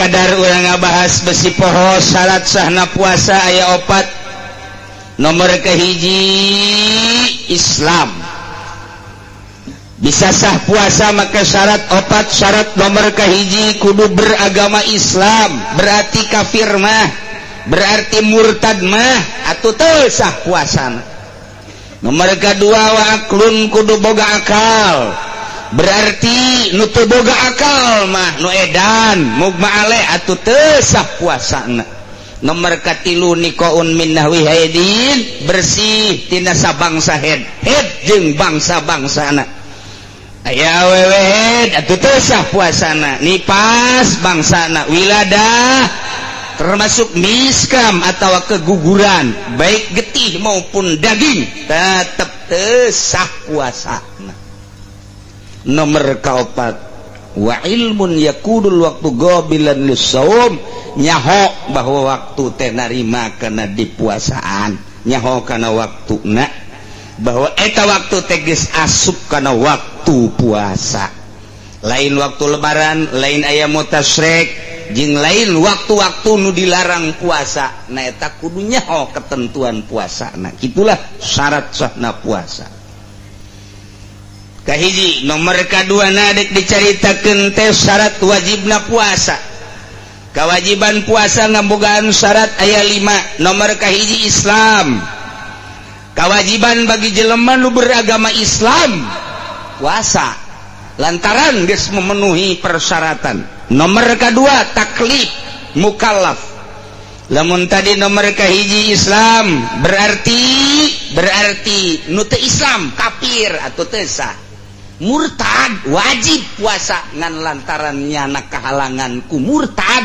Sakadar urang ngabahas besi poho, syarat sahna puasa aya opat. Nomor kahiji, Islam. Bisa sah puasa maka syarat opat. Syarat nomor kahiji kudu beragama Islam. Berarti kafir mah, berarti murtad mah atau teu sah puasa. Nomor kedua, wa aqlun, kudu boga akal. Berarti nu teu boga akal mah, nu edan, mugma alaih, atuh teu sah puasana. Nomor katilu, niqaun min nahwi haidin, bersih tina sabangsa haid, haid jeung bangsa-bangsana. Aya awewe haid atuh teu sah puasana, nipas bangsana, wiladah termasuk miskam atau keguguran, baik getih maupun daging, tetap teu sah puasana. Nomor kaopat, wa ilmun yakunul waqtu qabilan lis-shaum, nyaho bahwa waktu teh narima kana dipuasaan, nyaho kana waktuna bahwa eta waktu teh geus asup kana waktu puasa, lain waktu Lebaran, lain ayyamu tasyrik, jeung lain waktu-waktu nu dilarang puasa. Nah, eta kudu nyaho ketentuan puasa. Nah, itulah syarat sahna puasa kahiji. Nomor kedua, nadek dicaritakeun teh syarat wajibna puasa. Kewajiban puasa ngabogaan syarat aya 5. Nomor kahiji, Islam. Kewajiban bagi jelema nu beragama Islam puasa lantaran geus memenuhi persyaratan. Nomor kedua, taklif, mukallaf. Lamun tadi nomor kahiji Islam, berarti nu teu Islam, kafir atau teu sah, murtad wajib puasa, ngan lantaran nyana kehalangan ku murtad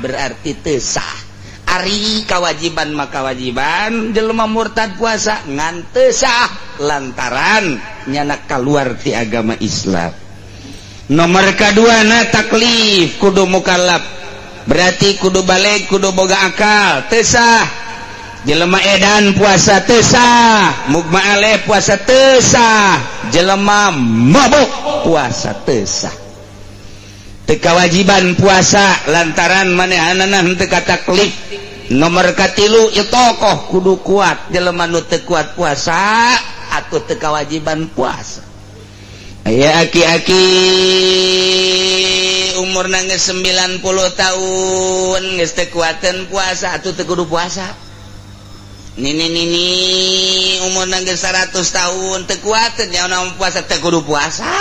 berarti teu sah. Ari kewajiban maka kewajiban jelema murtad puasa, ngan teu sah lantaran nyana keluar ti agama Islam. Nomor kedua na taklif, kudu mukallaf, berarti kudu balig, kudu boga akal. Teu sah jelema edan puasa, teu sah mugma alaih puasa, teu sah jelema mabuk puasa, teu sah, teu kewajiban puasa lantaran manehanana henteu taklif. Nomor katilu, tokoh, kudu kuat. Jelema nu teu kuat puasa atau teu kewajiban puasa. Aya aki-aki umur nangis 90 tahun geus teu kuateun puasa atuh teu kudu puasa. Nini nini umur nangis 100 tahun teu kuateun nya puasa, teu kudu puasa,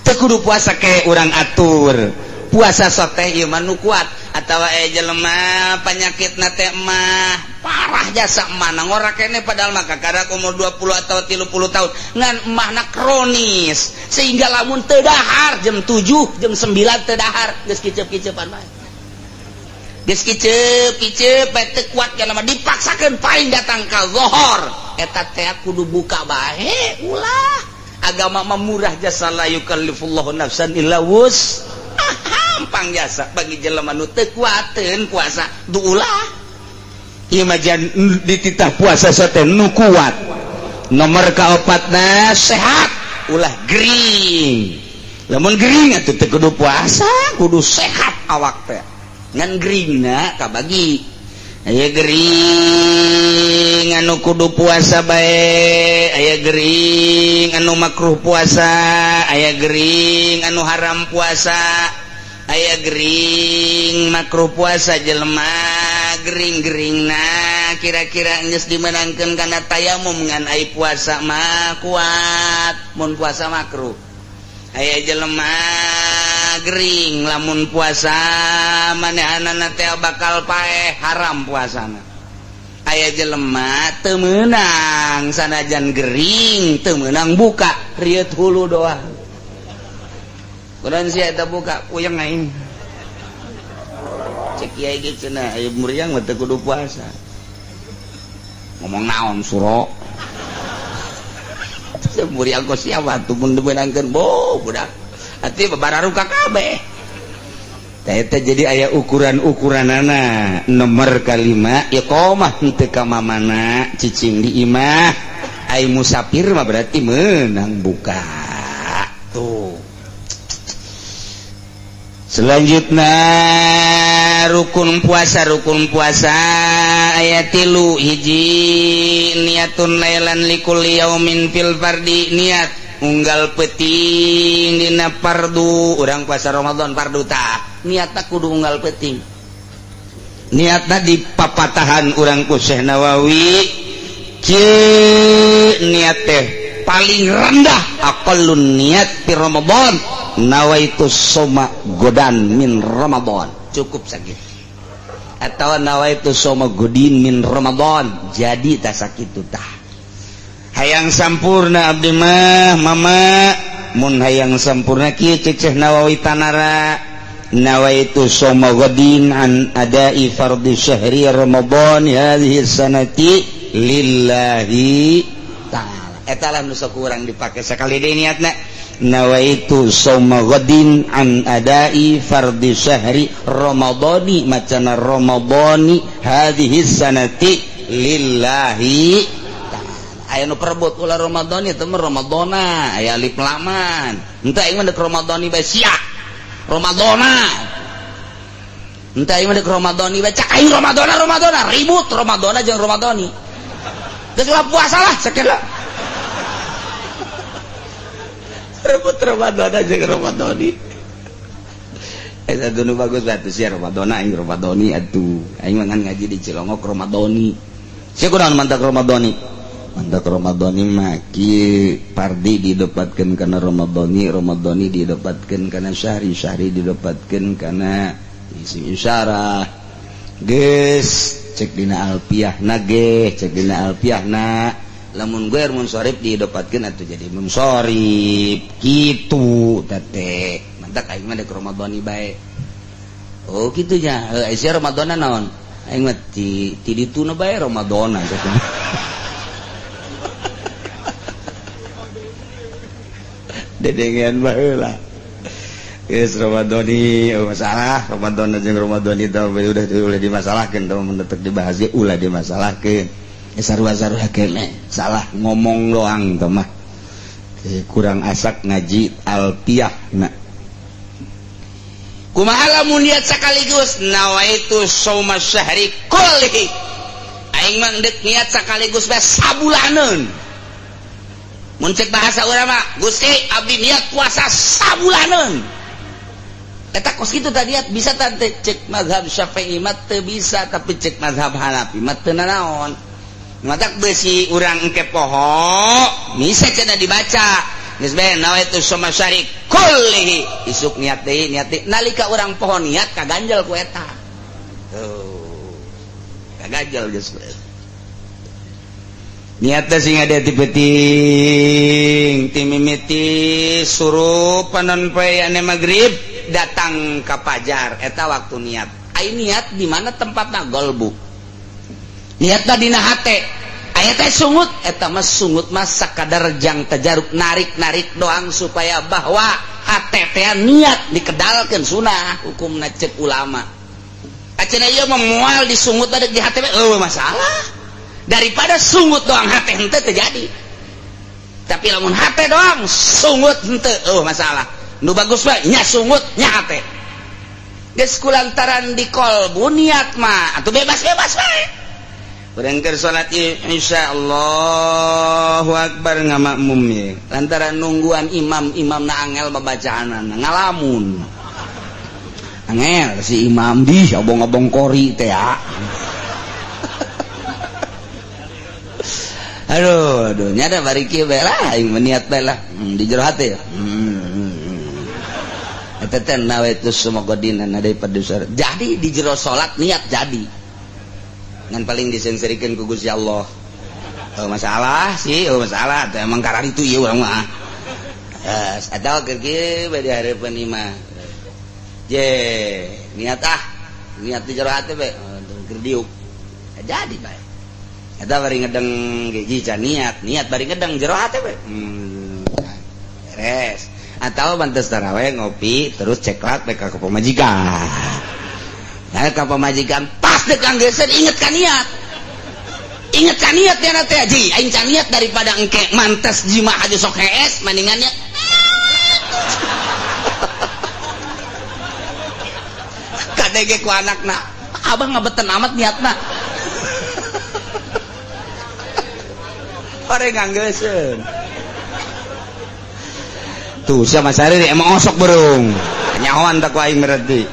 teu kudu puasa. Ke urang atur puasa sote ieu mah nu kuat. Atawa jelema penyakit na teh mah parah jasa emah ngora kene, padahal mah kakarak umur 20 atau 30 tahun, ngan emahna kronis sehingga lamun teu dahar jam 7, jam 9 teu dahar geus kicep-kicepan bae, geus kicep-kicep bae, teu kuat kana mah, dipaksakeun paling datang ka zohor eta teh kudu buka bae. Ulah, agama mah murah jasa, la yukallifullahu nafsan illa wus gampang jasa. Bagi jelema nu teu kuateun puasa du ulah. Ieu mah dititah puasa teh nu kuat. Nomor kaopatna, sehat, ulah gering. Lamun gering atuh teu kudu puasa. Kudu sehat awak teh, ngan geringna kabagi, aya gering anu kudu puasa bae, aya gering anu makruh puasa, aya gering anu haram puasa, aya gering makruh puasa. Jelema gering-gering, nah, kira-kira geus dimenangkeun kana tayamum, ngan ai puasa mah kuat, mun puasa makruh. Aya jelema gering, lamun puasa manehanana teh bakal paeh, haram puasana. Aya jelema teu meunang, sanajan gering teu meunang buka, rieut hulu doang. Kunaon sia eta buka? Puyeng aing. Cek kiai ge cenah aya muriang mah teu kudu puasa. Ngomong naon suro? Muriang kok siapa tuh mun dimeunangkeun bo budak. Ati babararuka kabeh. Teh jadi aya ukuran-ukuranana. Nomor kalima, iqamah, henteu ka mamana, cicing di imah. Ai musafir mah berarti menang buka tuh. Selanjutnya Dina rukun puasa, rukun puasa aya tilu. Hiji, niatun lailan likulli yaumin fil fardi, niat unggal peuting dina fardu. Urang puasa Ramadan fardu, tah niatna kudu unggal peuting. Niatna di papatahan urang ku Syekh Nawawi kieu, niat teh paling rendah, aqallun niat fi Ramadan, nawaitu soma godan min Ramadan, cukup sakit, atau nawaitu soma godin min Ramadan, jadi tak sakit tah. Hayang sampurna abdi mah, mama, mun hayang sampurna kieu, cek Syekh Nawawi tanara, nawaitu soma godin an adai fardi syahri Ramadan hadhihi sanati lillahi ta'ala. Eta lah nu sok urang dipake sakali deui niatna, nawaitu soma godin an adai fardi syahri Ramadhani macana Ramadhani hadhihi sanati lillahi ta'ala. Aya nu perebut, ulah Ramadhani, itu mah Ramadhana aya alif laman. Henteu, aing mah deuk Ramadhani bae sia, Ramadhana henteu, aing mah deuk Ramadhani bae, cak aing Ramadhana, Ramadhana, ribut Ramadhana jeung Ramadhani. Geus lah, puasa lah sakeula, rebut Ramadhana jeung Ramadhani. Eta nu bagus batu sia Ramadhana, aing Ramadhani atuh. Aing mah ngaji di Cilongok Ramadhani sia, kunaon mantak Ramadhani? Mantak Ramadhani mah kieu, pardi didapatkeun kana Ramadhani, Ramadhani didapatkeun kana syahri, syahri didapatkeun kana isim isyarah. Geus cek dina alfiah na ge, cek dina alfiah na, lamun gue munsorif didapatkeun atuh jadi munsorif kitu teh. Mantak aing mah dek Ramadhani bae. Oh kitu nya, heuh sia Ramadhana naon? Aing mah ti ti dituna bae Ramadhana. Dedengean baheula. Geus Ramadhani, oh, masalah Ramadhana jeung Ramadhani teh udah ulah dimasalahkeun teh, mun tetep dibahas ge ulah dimasalahkeun. Sarua-sarua keneh, salah ngomong doang teh mah. Kurang asak ngaji alfiah na. Kumaha lamun niat sekaligus, nawaitu shauma syahri kullihi, aing mah deuk niat sekaligus bae sabulaneun. Mun cek bahasa urang mah, Gusti, abdi niat puasa sabulaneun. Eta kos kitu tadi niat bisa tante? Cek mazhab Syafi'i mah teu bisa, tapi cek mazhab Hanafi mah teu nanaon. Matak besi urang engke poho bisa cenah dibaca geus bae, nawaitu shauma syahri kullihi, isuk niat deui, niat deui. Nalika urang poho niat, kaganjel ku eta tuh, kaganjel geus ku eta. Niat teh sing ada ti peuting, ti mimiti surup panon poe ane magrib datang ka pajar, eta waktu niat. Ai niat di mana tempatna? Golbu. Niatna dina hate. Aya teh sungut, eta mah sungut mah sakadar jang tajarub, narik-narik doang supaya bahwa hate teh niat, dikedalkeun sunah hukumna cek ulama. Acenah ieu mah moal disungut ada di hate, eueuh masalah. Daripada sungut doang hate henteu terjadi. Tapi lamun hate doang sungut henteu, eueuh masalah. Nu bagus mah nya sungut nya hate. Geus kulantaran di kolbu niat mah atuh bebas-bebas bae. Urang keur salat isya, Allahu akbar, ngamakmum ye. Lantaran nungguan imam, imamna angel babacaanana, ngalamun. Angel si imam di obong-obong kori teh ya. Aduh, aduh, nya da bari kieu bae lah, aing mah niat bae lah. Di jero hate ya. Eta teh nawaitu semoga dina daripada jadi di jero salat niat jadi. Ngan paling disengserikan ku Gusti Allah. Oh, masalah sih, oh, masalah teh emang karar itu ieu urang mah. Atau keur kieu bae di hareupeun imah. Je, niat ah, niat di jero hate bae, keur diuk. Jadi bae. Eta bari ngedeng geji can niat, niat bari ngedeng jero hate bae. Beres. Atau bantes taraweh ngopi terus ceklat bae ka pamajikan. Nah, ka pamajikan pas dek anggeuskeun inget ka niat. Inget ka niat ya teh ji, aing can niat daripada engke mantes jima aja sok hees mendingan niat. Kadenge ku anakna, abah ngabeten amat niatna. Orang nganggeuseun. Tuh sama sari emang osok berung. Nyahoan tak ku aing berarti.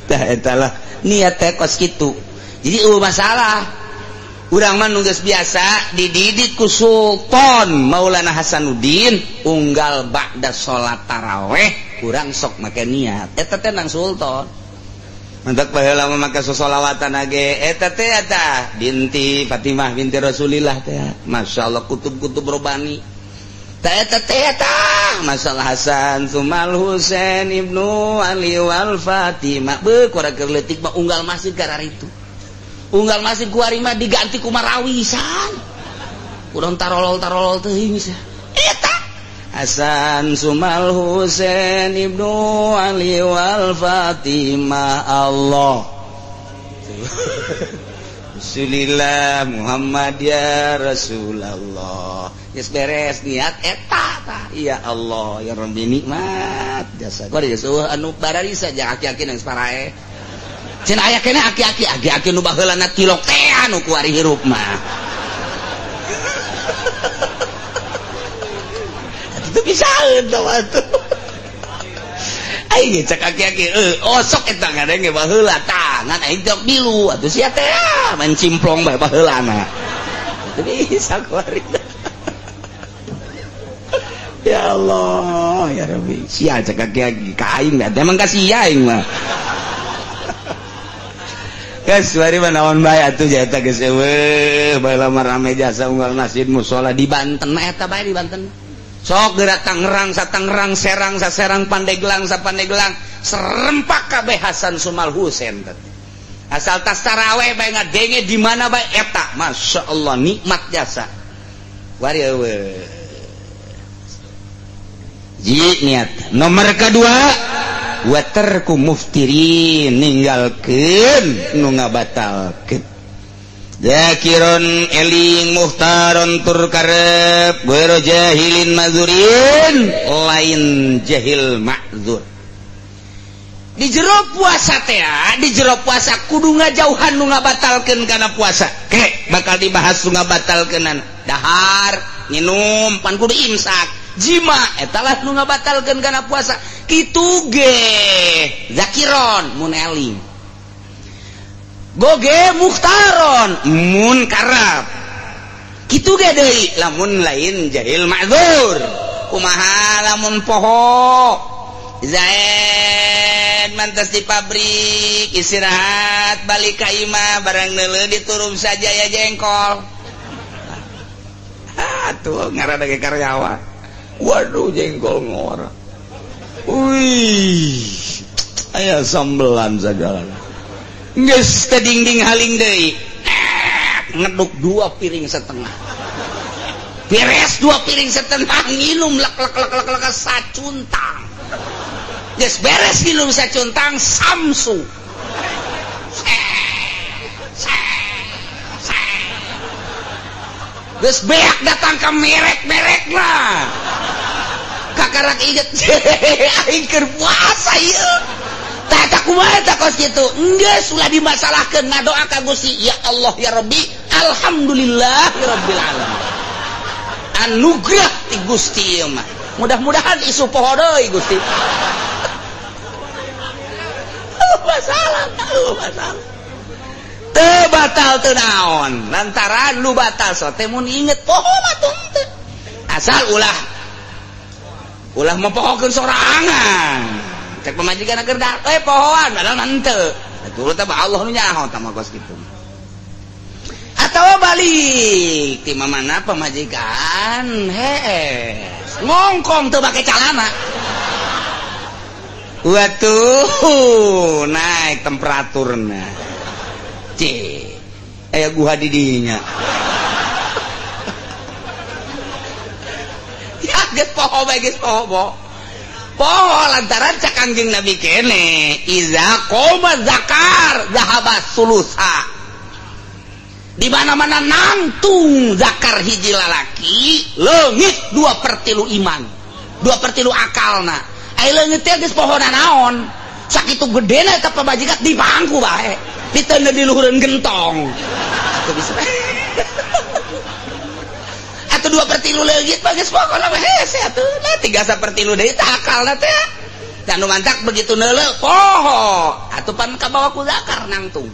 Tah eta lah niat teh kos kitu. Jadi eueuh masalah. Urang mah nu geus biasa dididik ku Sultan Maulana Hasanuddin unggal ba'da salat taraweh urang sok make niat. Eta teh nang Sultan. Mantak baheula mah make sosolawatan age eta teh eta binti Fatimah binti Rasulillah teh. Masyaallah kutub-kutub robani. Tah eta teh eta masalah Hasan Sumal Husain ibnu Ali wal Fatimah beuh kurang keur leutik mah unggal masjid kararitu. Unggal masjid kuari mah diganti ku marawisan. Urang tarolol-tarolol teuing sia. Eta Hasan Sumal Husain ibnu Ali wal Fatimah Allah. Rasulillah Muhammad ya Rasulullah. Geus beres niat eta tah. Ya Allah ya Rabbi nikmat jasa. Kuari geus eueuh anu bararisa jeung aki-aki nang parae. Cenah aya keneh aki-aki, aki-aki nu baheulana tilok teh anu kuari hirup mah. Itu pisaeun tah atuh. Aing cek aki-aki osok eta ngadenge baheula tah ngan aing teh bilu atuh sia teh main cimplong bae baheulana. Itu bisa kuari. Ya Allah ya Rabbi sia cek aki-aki ka aing teh emang ka sia aing mah. Geus bari mah naon bae atuh eta geus eueuh baheula mah rame jasa unggal masjid musala di Banten mah eta bae di Banten. Sok geura Tangerang sa Tangerang Serang sa Serang Pandeglang sa Pandeglang serempak kabeh Hasan Sumal Husain teh. Asal tas taraweh bae ngadenge di mana bae eta masyaallah nikmat jasa. Bari eueuh. Ji niat nomor kedua waterku muftirin ninggalkeun nu ngabatalkeun. Zakiron eling muhtaron tur karep ghairu jahilin mazurin lain jahil ma'zur. Di jero puasa teh, di jero puasa kudu ngajauhan nu ngabatalkeun kana puasa. Ke bakal dibahas nu ngabatalkeunana. Dahar, nginum pan kudu imsak. Jima eta lah nu ngabatalkeun kana puasa. Kitu ge zakiron mun eling. Goge muhtaron mun karab. Kitu ge deui lamun lain jahil ma'dzur. Kumaha lamun poho Zaid mantas di pabrik istirahat balik ka imah barang neuleuh diturum saja ya jengkol. Atuh ngaranna ge karyawan. Waduh jengkol ngora. Wih, aya sambelan segala. Geus teh dingding haling deui. Ngeduk 2 piring setengah. Beres 2 piring setengah nginum lek lek lek lek lek sacuntang. Geus beres nginum sacuntang samsu. Geus beak datang ka merek-merek lah. Kakarak inget aing keur puasa ieu. Tah eta kumaha eta kos kitu? Geus ulah dimasalahkeun ngadoa ka Gusti ya Allah ya Rabbi alhamdulillah rabbil alamin. Anugerah ti Gusti ieu mah. Mudah-mudahan isu poho deui Gusti. Masalah, masalah. Teu batal teu naon lantaran lu batal sote mun inget poho mah teu. Asal ulah ulah mempohokeun sorangan. Cek pamajikan keur pohoan padahal mah henteu. Atuh teh Allah nu nyaho tah mah kos kitu. Atawa balik ti mamana pamajikan hees ngongkong teu make calana. Waduh naik temperaturna. Cih, aya guha di dinya. Ya geus poho bae geus poho bo. Poho lantaran cak Kangjeng Nabi kene iza qoma zakar zahaba sulusa. Di mana-mana nangtung zakar hiji lalaki leungit 2/3 iman, 2/3 akalna. Ai leungit teh geus pohona naon. Sakitu gedena eta pamajikan dipangku bae. Diteundeun di luhureun gentong. Atuh bisa. Atuh 2/3 leungit mah geus pokona mah hese atuh. Nah 3/3 deui tah akalna teh. Dan nu mantak begitu neuleuh poho. Atuh pan kabawa ku zakar nangtung.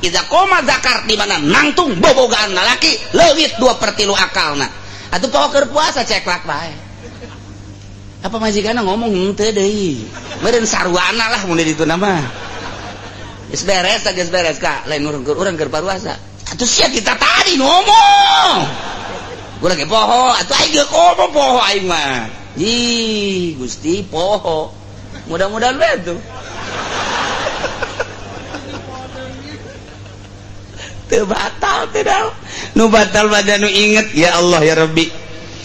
Iza koma zakar di mana nangtung bobogaan lalaki leungit 2/3 akalna. Atuh poho keur puasa ceklak bae. Apa majikanna ngomong henteu deui. Meureun sarwana lah mun di ditu mah. Geus beres tah, geus beres ka lain urang keur paruasa. Atuh sia kita tadi ngomong. Urang ge poho, atuh aing ge ngomong poho aing mah. Ih, Gusti poho. Mudah-mudahan we tuh. Teu batal teh dah. Nu batal badan nu inget ya Allah ya Rabbi.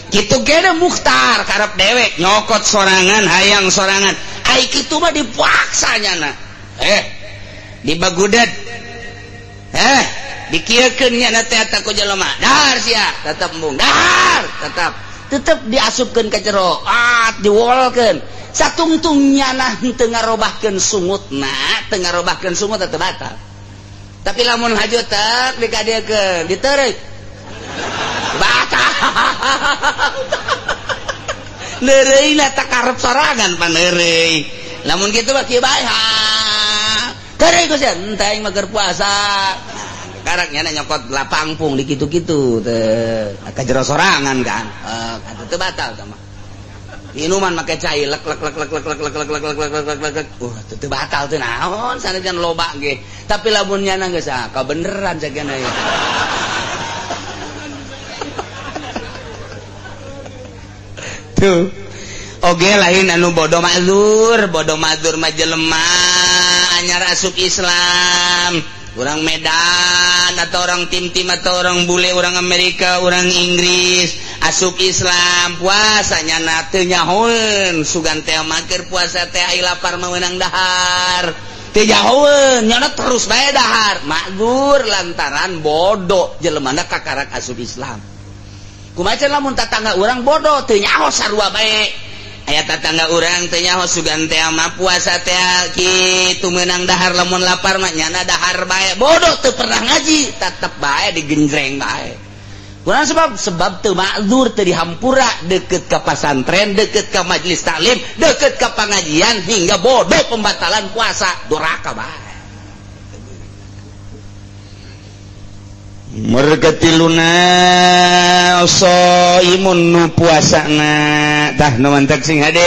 Kitu kene mukhtar karep dewek nyokot sorangan hayang sorangan. Ai kitu mah dipaksa nyana. Dibagudet. Dikieukeun nyana teh eta ku jelema. Dahar sia, tetep embung. Dahar, tetep. Tetep diasupkeun ka jero. Ah, diwolkeun. Satungtung nyana henteu ngarobahkeun sungutna, teu ngarobahkeun sungut teu batal. Tapi lamun haju tek dikadiekeun, diteureuy. Batal. Neureuyna tak karep sorangan pan neureuy. Lamun kitu mah kieu bae ha. Teureui ku sia, henteu aing mah keur puasa. Karak nyana nyokot lapangpung di kitu-kitu teh. Ka jero sorangan kan. Atuh teu batal tah mah. Minuman make cai lek lek lek lek lek lek lek lek lek lek lek lek lek. Teu batal teh naon sanajan loba ge. Tapi lamun nyana geus ah kabeneran sagana ya. Tuh. Oge lain anu bodoh ma'dzur, bodoh ma'dzur mah jelema anyar asup Islam. Orang Medan atau orang tim-tim atau orang bule, orang Amerika, orang Inggris asup Islam puasanya na teu nyahoeun sugan teh mager puasa teh ai lapar mah meunang dahar. Teu nyahoeun nyana terus bae dahar. Ma'dzur lantaran bodoh jelemana kakarak asup Islam. Kumaha lamun tatangga urang bodoh teu nyaho sarua bae. Aya tatangga urang teu nyaho sugan teh mah puasa teh kitu meunang dahar lamun lapar mah nyana dahar bae. Bodoh teu pernah ngaji tetep bae digenjreng bae. Kurang sebab teu ma'dzur teu dihampura deket ka pasantren, deket ka majelis taklim, deket ka pangajian hingga bodoh pembatalan puasa doraka bae. Mergatiluna soimun nu puasana tah nu mantak sing hade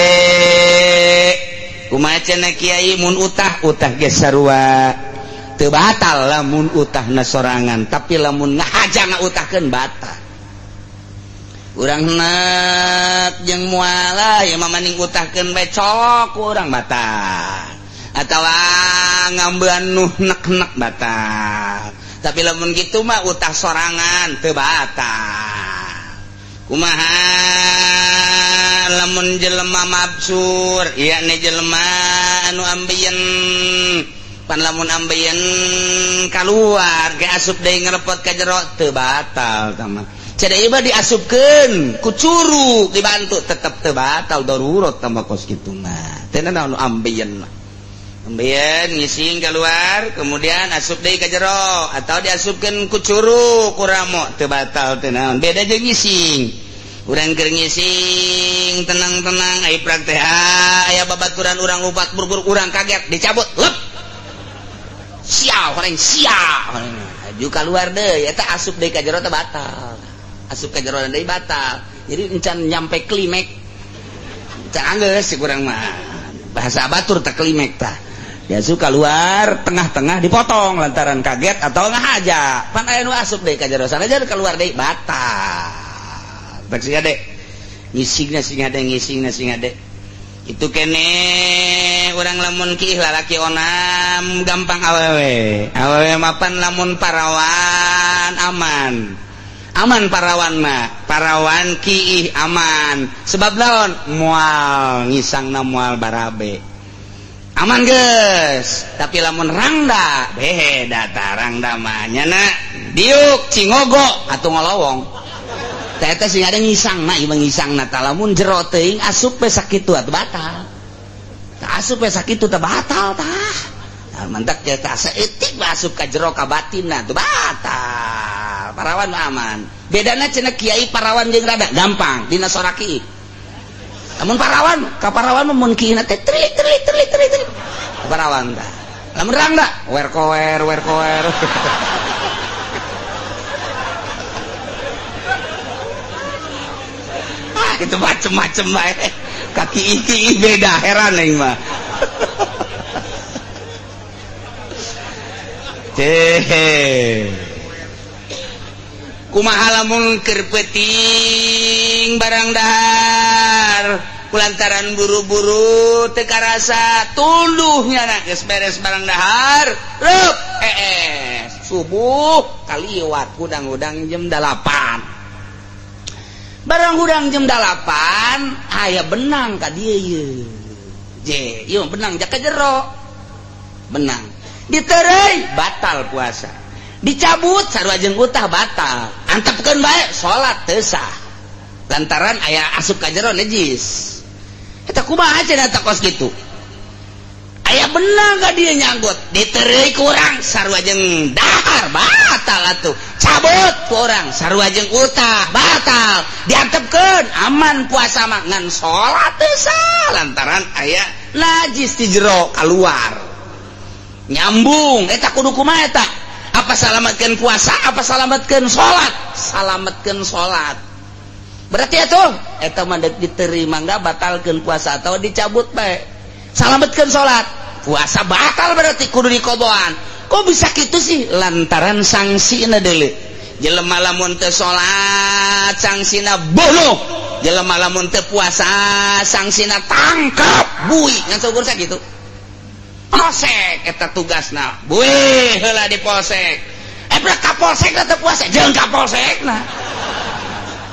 kumaha cenah kiai mun utah utah ge sarua teu batal lamun utahna sorangan tapi lamun ngahaja ngautahkeun batal urang nek jeung mualah ieu mah maning utahkeun bae colok urang batal atawa ngambean nu nek-nek batal. Tapi lamun gitu mah utah sorangan teu batal. Kumaha lamun jelema mabsur, ieu ne jelema anu ambeien. Pan lamun ambeien kaluar ge asup deui ngerepot ka jero teu batal tah mah. Cenah ieu mah diasupkeun ku curug dibantu tetep teu batal darurat tah mah kos kitu mah. Teu naon anu ambeien mah. Ambeien ngising keluar kemudian asup deui ka jero atau diasupkeun ku curug ku ramo teu batal teu naon beda jeung ngising urang keur ngising tenang-tenang ai prak teh aya babaturan urang lupat bur-bur urang kaget dicabut lep sial horeng sial aju keluar deui eta asup deui ka jero teh batal asup ka jero deui batal jadi encan nyampe klimek encan anggeus si urang mah bahasa batur teh klimek tah ya suka keluar tengah-tengah dipotong lantaran kaget atau ngahaja pan aya nu asup deui ka jero sanajan keluar deui batal tak sing ade ngisingna sing ade ngisingna sing ade itu kene urang lamun kiih lalaki onam gampang awewe awewe mapan lamun parawan aman aman parawan mah parawan kiih aman sebab laon moal ngisangna moal barabe aman geus tapi lamun rangda beda tah rangda mah nyana diuk cingogo atuh ngolowong teh teh sing ada ngisangna ieu mah ngisangna tah lamun jero teuing asup we sakitu atuh batal. Asup we sakitu teh batal tah. Nah, mantak teh saeutik asup ka jero ka batinna tuh batal. Parawan aman. Bedana cenah kiai parawan jeung rada gampang dina soraki. Lamun parawan, ka parawan mun kiina teh trilik trilik trilik trilik trilik. Parawan tah. Lamun rangda wer kower wer kower. Ah, itu macem-macem bae. Kaki iki beda heran aing mah. Hehe. Kumaha lamun keur peuting barang dahar kulantaran buru-buru teu karasa tunduhnya na geus beres barang dahar reup subuh kaliwat hudang-hudang jam 8 barang hudang jam 8 aya benang ka dieu ye je ieu benang jaka jero benang diterei batal puasa dicabut sarua jeung utah batal antepkeun bae salat teu sah lantaran aya asup ka jero najis eta kumaha cenah eta kos kitu aya benang ka dieu nyanggut diterei ku urang sarua jeung dahar batal atuh cabut ku urang sarua jeung utah batal diantepkeun aman puasa mah ngan salat teu sah lantaran aya najis di jero kaluar nyambung eta kudu kumaha eta apa salamatkeun puasa apa salamatkeun salat salamatkeun salat berarti atuh eta mah deuk diterima enggak batalkeun puasa atau dicabut bae salametkeun salat puasa batal berarti kudu dikoboan kok bisa kitu sih lantaran sangsina deuleu jelema lamun teu salat sangsina bunuh jelema lamun teu puasa sangsina tangkap bui ngan saukur sakitu polsek eta tugasna bui heula di polsek eta kapolsek teu puasa jeung kapolsekna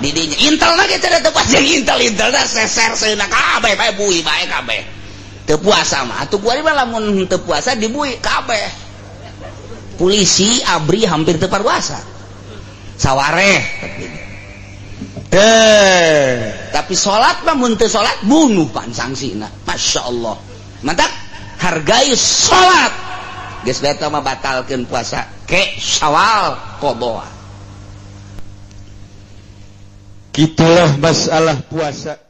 didinya intel lagi teu teu puasa jeung intel dah seser seuna kabeh bae bui bae kabeh teu puasa mah atuh kuari mah lamun teu puasa dibui kabeh polisi abri hampir teu parwasa sawareh teh tapi salat mah mun teu salat bunuh pan sangsina masyaallah mantap hargai salat geus beta mah batalkeun puasa ke Syawal qadha. Gitulah masalah puasa.